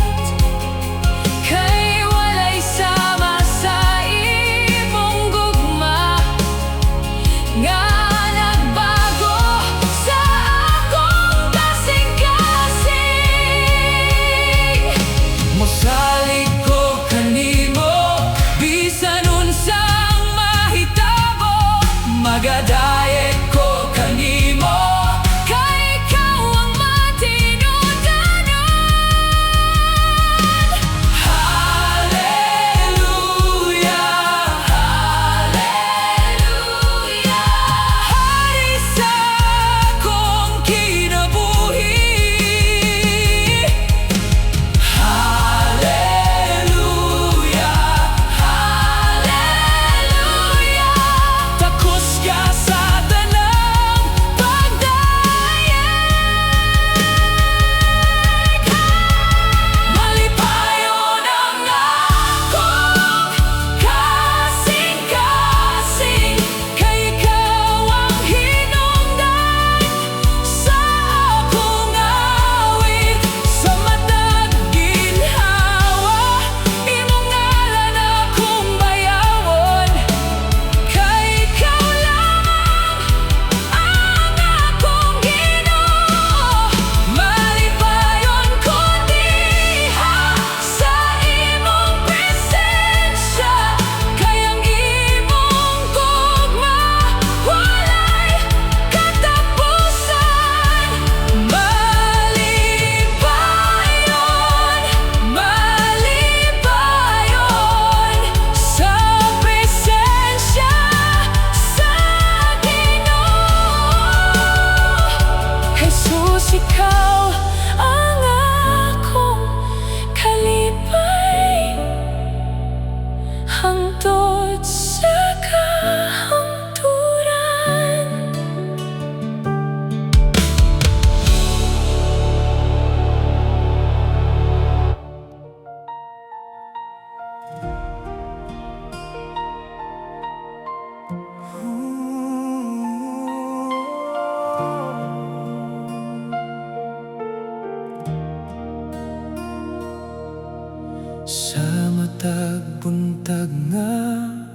Sa matag buntag nga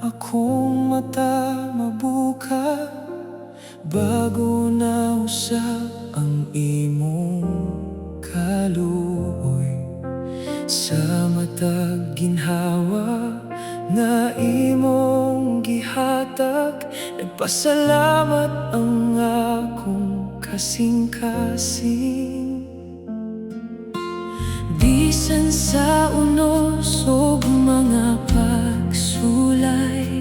akong mata mabuka, bago na usab ang imong kaluoy. Sa matag ginhawa nga imong gihatag, nagpasalamat ang akong kasing-kasing. Bisan sa unos ug mga pagsulay,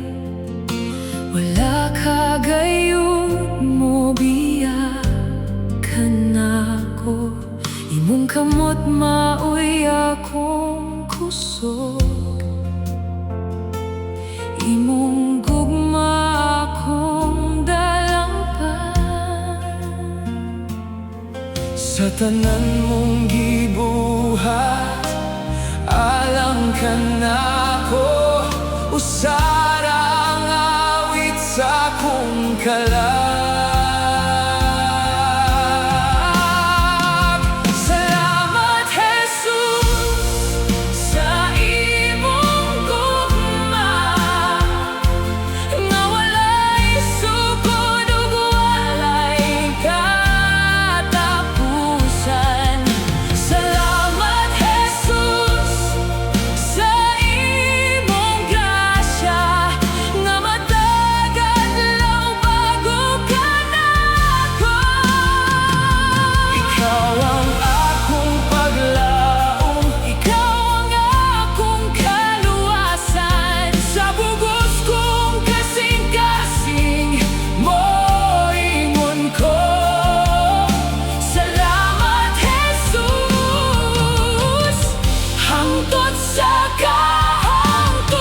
wala ka gayud mobiya kanako. Imong kamot maoy akong kusog, imong gugma akong dalangpan. Sa tanan mong gibuhat alang kanako, usa ra ang awit sa akong kalag. Salamat, Jesus, Sa imong gugma nga walay sukod ug walay katapusan. Salamat, Jesus, sa imong grasya nga matag adlaw bago kanako. Ikaw ang akong paglaom. Ikaw ang akong kaluwasan. Sa bugos kong kasing-kasing, moingon ko: Salamat, Jesus, hangtod sa kahangturan.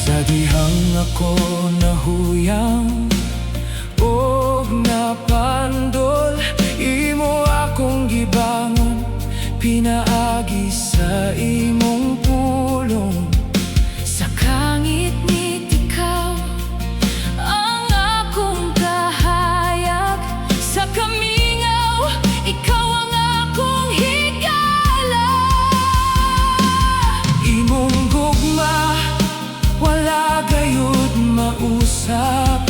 Sa dihang ako nahuyang og napandol, imo akong gibangon pinaagi sa imong pulong. Sa kangitngit, ikaw ang akong kahayag. Sa kamingaw, ikaw ang akong higala. Imong gugma wala gayud mausap.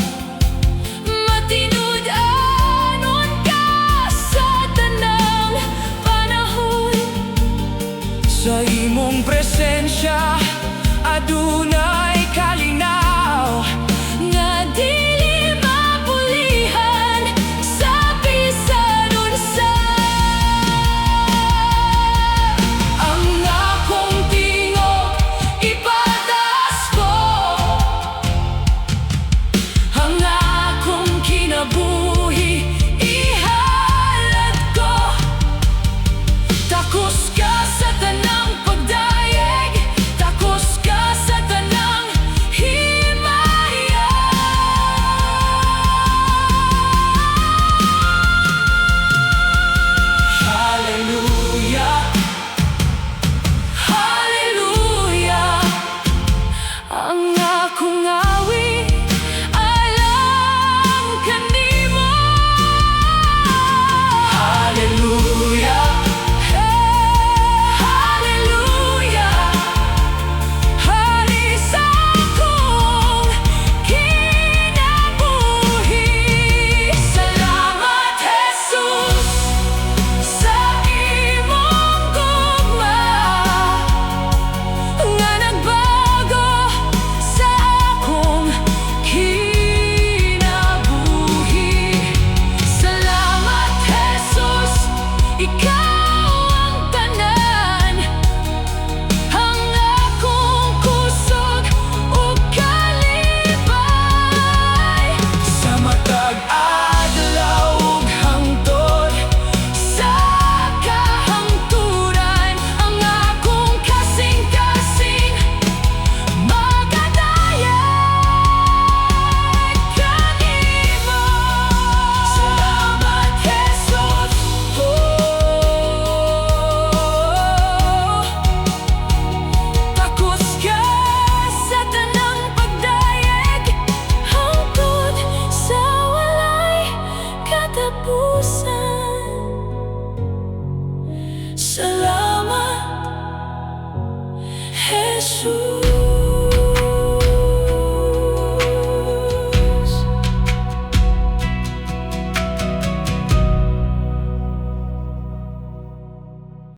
Matinud-anon ka sa tanang panahon. Sa imong presensya